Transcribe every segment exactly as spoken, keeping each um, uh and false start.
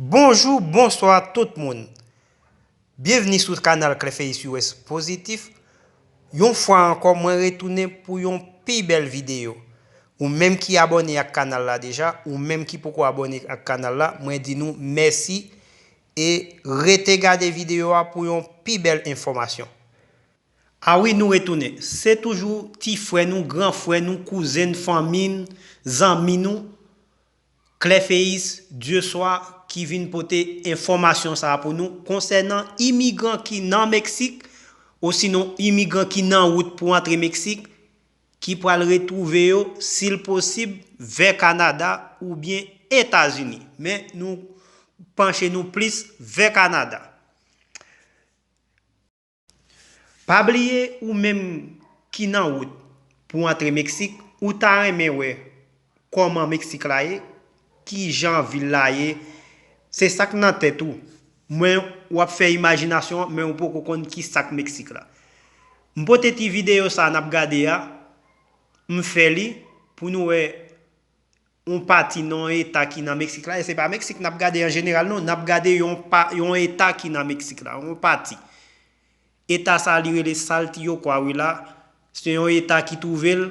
Bonjou, bonswa tout moun. Byenvni sou kanal Clefeuis U S Pozitif. Yon fwa ankò, mwen retounen pou yon pi bèl videyo. Ou menm ki abòne ak kanal la deja, ou menm ki poko abòne ak kanal la, mwen di nou mèsi e rete gade videyo a pou yon pi bèl enfòmasyon. A wi, nou retounen. Se toujou ti frè nou, gran frè nou, kouzen, fanmi n, zanmi nou, Clefeuis Dieusoir ki vin pote enfòmasyon sa a pou nou konsènan imigran ki nan Meksik, osinon imigran ki nan wout pou antre Meksik, ki pral retwouve yo, si l posib, vè Kanada oubyen Etazini. Men nou panche nou plis vè Kanada. Pa bliye ou menm ki nan wout pou antre Meksik, ou ta renmen wè kòman Meksik la ye, kijan vil la ye, se sa k nan tèt ou. Mwen, w ap fè imajinasyon an, men ou poko konn ki sa k Meksik la. M pote ti videyo sa a n ap gade a, m fè li pou nou wè yon pati nan yon eta ki nan Meksik la, e se pa Meksik n ap gade an jeneral non, n ap gade yon pa, yon eta ki nan Meksik la, yon pati. Eta sa a li rele Saltillo, Coahuila, se yon eta ki twouve l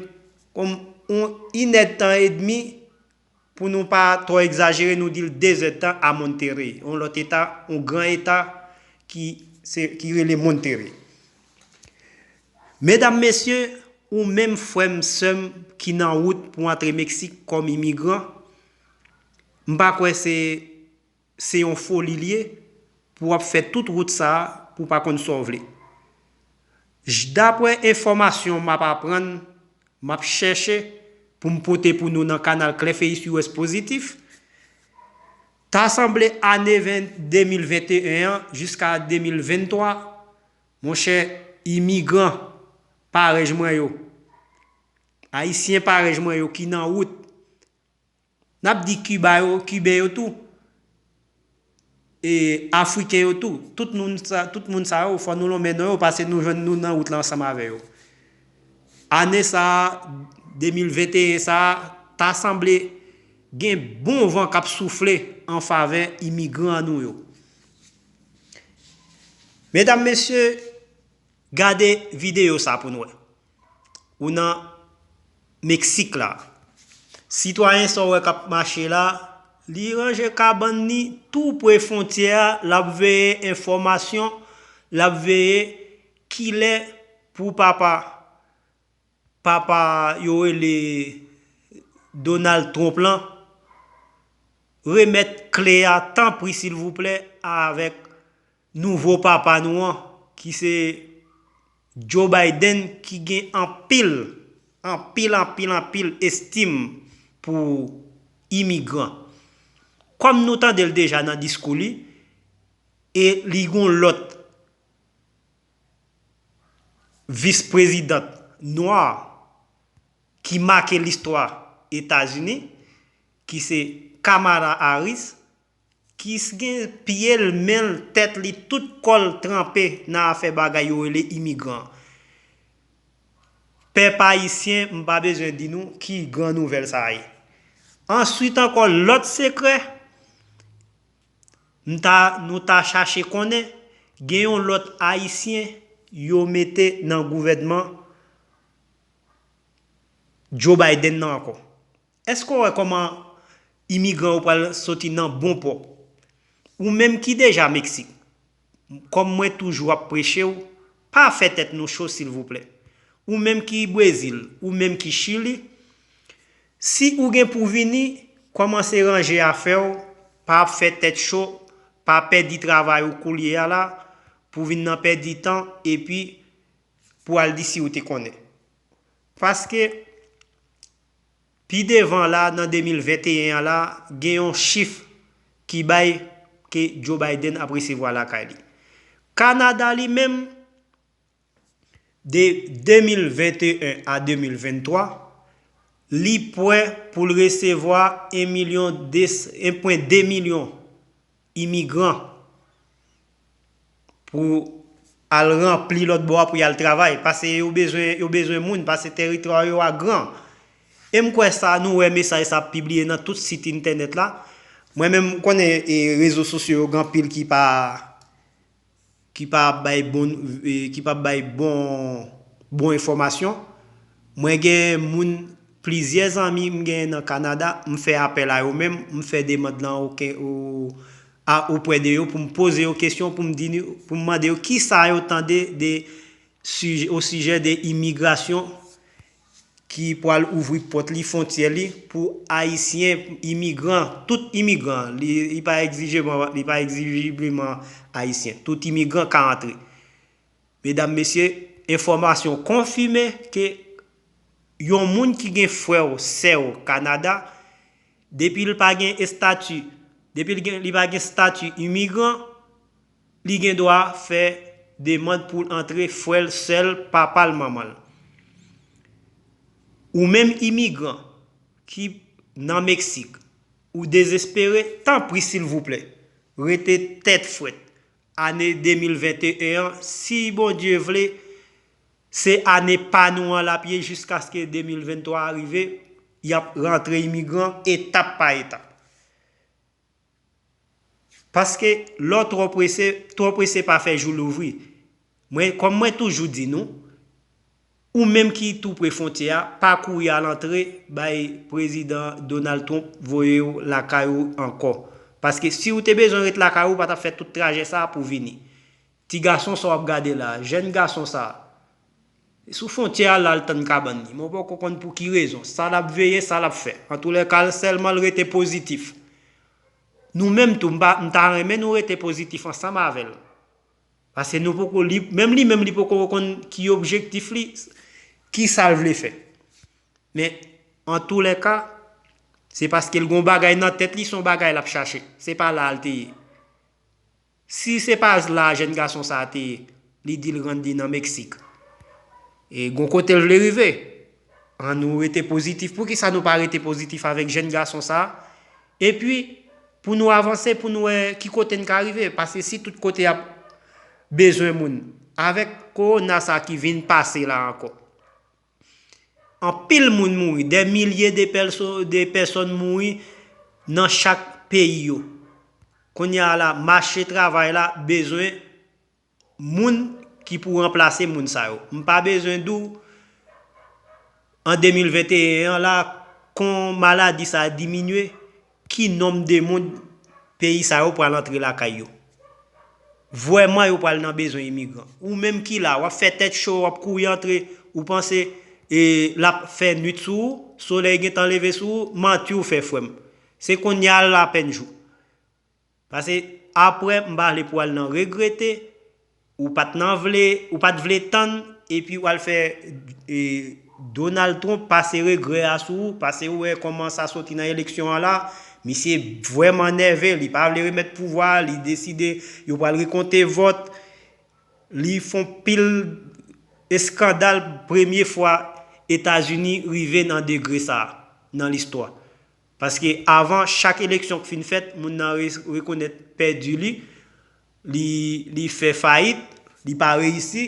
kòm yon inèdtan edmi, pou nou pa twò egzajere, nou di l dezèdtan a Monterrey, yon lòt eta, yon gran eta ki, se, ki rele Monterrey. Medam, mesye, ou menm frè m, sè m ki nan wout pou antre Meksik kòm imigran, m pa kwè se, se yon foli l ye pou w ap fè tout wout sa a pou w pa konn sa w vle. J-, daprè enfòmasyon m ap aprann, m ap chèche pou m pote pou nou nan kanal Clefeuis U S Pozitif, ta sanble ane ven-, de mil venteyen an jiska de mil venntwa, monchè, imigran parèy mwen yo, Ayisyen parèy mwen yo ki nan wout, n ap di Kiba yo, Kiben yo tou, e Afriken yo tou, tout moun sa, tout moun sa yo, fò nou lonmen non yo, paske nou jwenn nou nan wout la ansanm avè yo. Ane sa a, de mil venteyen sa a, ta sanble gen bon van k ap soufle an favè imigran nou yo. Medam, mesye, gade videyo sa pou n wè. Ou nan Meksik la. Sitwayen sa w wè k ap mache la, li ranje kabann li tou pre fwontyè a, l ap veye enfòmasyon, l ap veye kilè pou papa, papa yo rele Donald Trump lan, remèt kle a, tanpri, silvouplè, avèk nouvo papa nou an, ki se Joe Biden, ki gen anpil, anpil, anpil, anpil estim pou imigran. Kòm nou tande l deja nan diskou li, e li gon lòt vis prezidant nwa ki make listwa Etazini, ki se Kamala Harris, ki s-, gen pye l, men l, tèt li, tout kò l tranpe nan afè bagay yo rele imigran. Pèp ayisyen, m pa bezwen di nou ki gran nouvèl sa a ye. Answit ankò, lòt sekrè, m ta, nou ta chache konnen, gen yon lòt ayisyen yo mete nan gouvènman Joe Biden nan ankò. Èske w wè kòman imigran yo pral soti nan bon pò? Ou menm ki deja Meksik, kòm mwen toujou ap preche w, pa fè tèt nou cho, silvouplè. Ou menm ki Brezil, ou menm ki Chili, si ou gen pou vini, kòmanse ranje afè w, pa ap fè tèt cho, pa pèdi travay ou koulye a la, pou vin nan pèdi tan, epi pou al di si ou te konnen. Paske pi devan la, nan de mil venteyen an la, gen yon chif ki bay ke Joe Biden ap resevwa lakay li. Kanada li menm, de de mil venteyen a de mil venntwa, li prè pou l resevwa en milyon de, en pwen de milyon imigran pou al ranpli lòt bò a pou y al travay, paske yo bezwen, yo bezwen moun, paske teritwa yo a gran. E m kwè sa, nou wè mesaj sa ap pibliye nan tout sit entènèt la. Mwen menm, ou konnen, e, rezo sosyo yo gen anpil ki pa, ki pa bay bon, e, ki pa bay bon, bon enfòmasyon. Mwen gen moun, plizyè zanmi m gen nan Kanada, m fè apèl a yo menm, m fè demann lan oke, o, a, opwè de yo pou m poze yo kesyon, pou m di, pou m mande yo kisa yo tande de sijè, o sijè de imigrasyon ki pral ouvri pòt li, fwontyè li, pou Ayisyen, imigran, tout imigran, li, li pa egzije-, li pa egzijibleman Ayisyen, tout imigran ka antre. Medam, mesye, enfòmasyon konfime ke yon moun ki gen frè w, sè w Kanada, depi l pa gen estati, depi l gen, li pa gen estati imigran, li gen dwa fè demann pou l antre, frè l, sè l, papa l, manman l. Ou menm imigran ki nan Meksik, ou dezespere, tanpri silvouplè, rete tèt frèt. Ane de mil venteyen an, si Bondye vle, se ane pa nou an l ap ye jiskaske de mil venntwa a rive, y ap rantre imigran etap pa etap. Paske lè w twò prese, twò prese pa fè jou louvri. Mwen, kòm mwen toujou di nou, ou menm ki tou pre fwontyè a, pa kouri al antre, bay Prezidan Donald Trump voye w lakay ou ankò. Paske si w te bezwen ret lakay ou, ou pa t ap fè tout trajè sa a pou vini. Ti gason sa w ap gade la, jèn gason sa a, sou fwontyè a la, l tann kabann li. Men w poko konn pou ki rezon. Sa l ap veye, sa l ap fè. Antoulèka, sèlman l rete pozitif. Nou menm tou, m pa, m ta renmen nou rete pozitif ansanm avè l. Paske nou poko, li, menm li menm, li poko konn ki objektif li, ki sa l vle fè. Men, antoulèka, se paske l gon bagay nan tèt li, se yon bagay l ap chache. Se pa la l te ye. Si se pa la jèn gason sa a te ye, li di l rann li nan Meksik. E gon kote l vle rive. Ann nou rete pozitif. Poukisa nou pa rete pozitif avèk jèn gason sa a? Epi, pou nou avanse, pou nou wè ki kote n ka rive. Paske si tout kote y ap bezwen moun, avèk kowona sa a ki vin pase la ankò, anpil moun mouri, dè milye de pèso-, de pèsòn mouri nan chak peyi yo. Kounye a la, mache travay la bezwen moun ki pou ranplase moun sa yo. M pa bezwen di w, an de mil venteyen an la, kon maladi sa a diminye, ki nonb de moun peyi sa yo pral antre lakay yo. Vrèman, yo pral nan bezwen imigran. Ou menm ki la, w ap fè tèt cho, w ap kouri antre, ou panse, e, l ap fè nwit sou ou, solèy gentan leve sou ou, manti w fè, frè m. Se kounye a l apèn jou. Paske apre, m pa vle pou w al nan regrete, ou pa t nan vle, ou pa t vle tann, epi w al fè, e, Donald Trump pase regrè a sou ou, paske ou wè kòman sa soti nan eleksyon an la, misye vrèman nève, li pa vle remèt pouvwa a, li deside yo pral rekonte vòt, li fè yon pil eskandal, premye fwa Etazini rive nan degre sa a nan listwa. Paske avan, chak eleksyon k fin fèt, moun nan re-, rekonèt pèdi li, li, li fè fayit, li pa reyisi,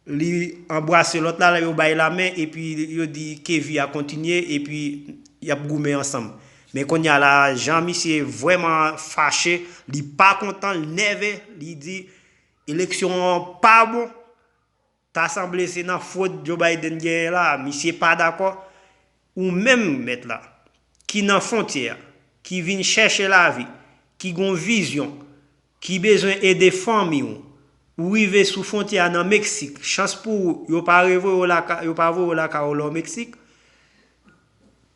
li anbrase lòt la, yo bay lamen, epi yo di ke vi a kontinye, epi y ap goumen ansanm. Men kounye a la, jan misye vrèman fache, li pa kontan, l nève, li di, eleksyon an pa bon, ta sanble se nan fwod Joe Biden genyen la, misye pa dakò. Ou menm, mèt la, ki nan fwontyè a, ki vin chèche lavi, ki gon vizyon, ki bezwen ede fanmi w, ou rive sou fwontyè a nan Meksik, chans pou ou, yo pa revoye w laka-, yo pa voye w lakay ou lè w Meksik,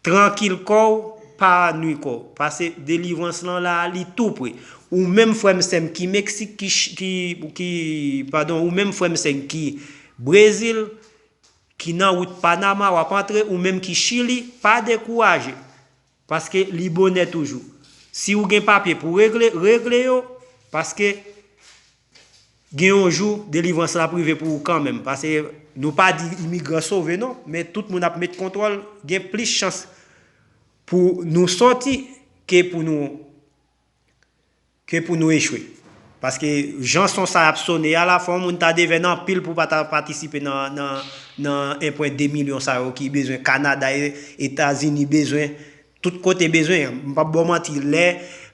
trankil kò w, pa nwi kò w. Paske delivrans lan la, li tou pre. Ou menm frè m sè m ki Meksik, ki, ki, ki, padon, ou menm frè m sè m ki Brezil, ki nan wout Panama, w ap antre, ou menm ki Chili, pa dekouraje. Paske li bonè toujou. Si ou gen papye pou regle, regle yo, paske gen yon jou, delivrans la ap rive pou ou kanmenm. Paske nou pa di imigran sove non, men tout moun ap met kontwòl, gen plis chans pou nou sòti ke pou nou, ke pou nou echwe. Paske jan son sa ap sone a la, fò yon moun ta devèn anpil pou pa ta patisipe nan, nan, nan en pwen de milyon sa yo ki bezwen Kanada e Etazini bezwen Tout kote bezwen, m p ap ba w manti, lè,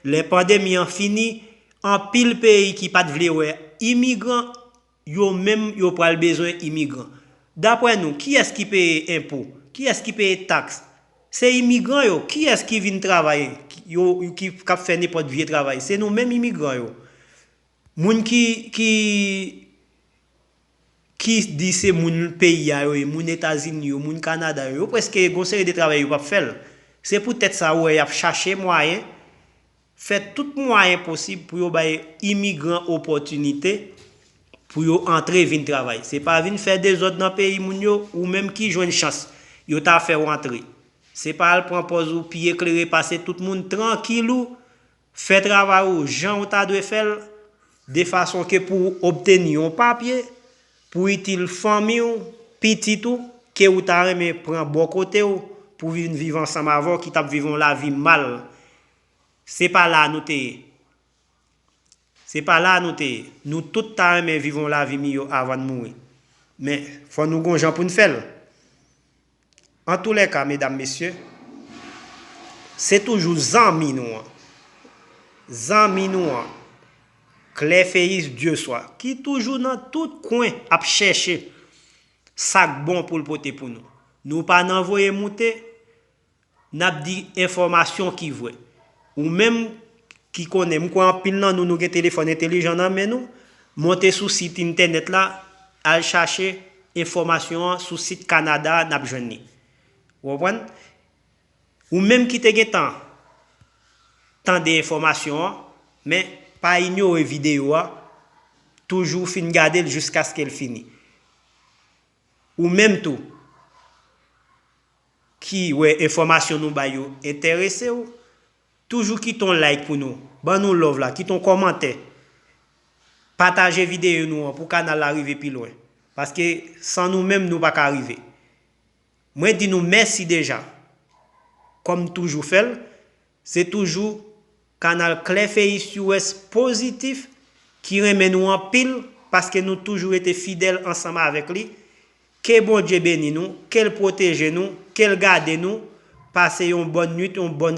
lè pandemi an fini, anpil peyi ki pa t vle wè imigran, yo menm yo pral bezwen imigran. Daprè nou, kiyès ki peye enpo? Kiyès ki peye taks? Se imigran yo. Kiyès ki vin travay? Yo, ki, k ap fè nenpòt vye travay? Se nou menm imigran yo. Moun ki, ki, ki di se moun peyi a yo ye, moun Etazini yo, moun Kanada yo, yo prèske gon seri de travay yo p ap fè l. Se poutèt sa ou wè y ap chache mwayen, fè tout mwayen posib pou yo bay imigran opòtinite pou yo antre vin travay. Se pa vin fè dezòd nan peyi moun yo, ou menm ki jwenn chans, yo ta fè w antre. Se pa al pran pòz ou pi eklere pase tout moun, trankil ou, fè travay ou jan ou ta dwe fè l, de fason ke pou w obteni yon papye, pou itil fanmi w, pitit ou, ke ou ta renmen pran bò kote w, pou vin viv ansanm avè w, ki t ap viv yon lavi mal. Se pa la nou te ye. Se pa la nou te ye. Nou tout ta renmen viv yon lavi miyò avan n mouri. Men, fò nou gon jan pou n fè l. Antoulèka, medam, mesye, se toujou zanmi nou an. Zanmi nou an, Klèfeyis Dyeswa, ki toujou nan tout kwen ap chèche sa k bon pou l pote pou nou. Nou pa nan voye moute, n ap di enfòmasyon ki vrè. Ou menm ki konnen, m kwè anpil nan nou, nou gen telefòn entelijan nan men nou, monte sou sit entènèt la, al chache enfòmasyon an sou sit Kanada a, n ap jwenn li. Ou konprann? Ou menm ki te gentan tande enfòmasyon an, men pa inyore videyo a, toujou fin gade l jiskaske l fini. Ou menm tou, ki wè enfòmasyon nou bay yo enterese w, toujou kite yon like pou nou, ban nou love la, kite yon kòmantè, pataje videyo nou an pou kanal la rive pi lwen. Paske san nou menm, nou pa ka rive. Mwen di nou mèsi deja. Kòm toujou fè l, se toujou kanal Klèfeyis U S pozitif ki renmen nou anpil paske nou toujou rete fidèl ansanm avèk li. Ke Bondye beni nou, ke l pwoteje nou, ke l gade nou. Pase yon bòn nwit, yon bòn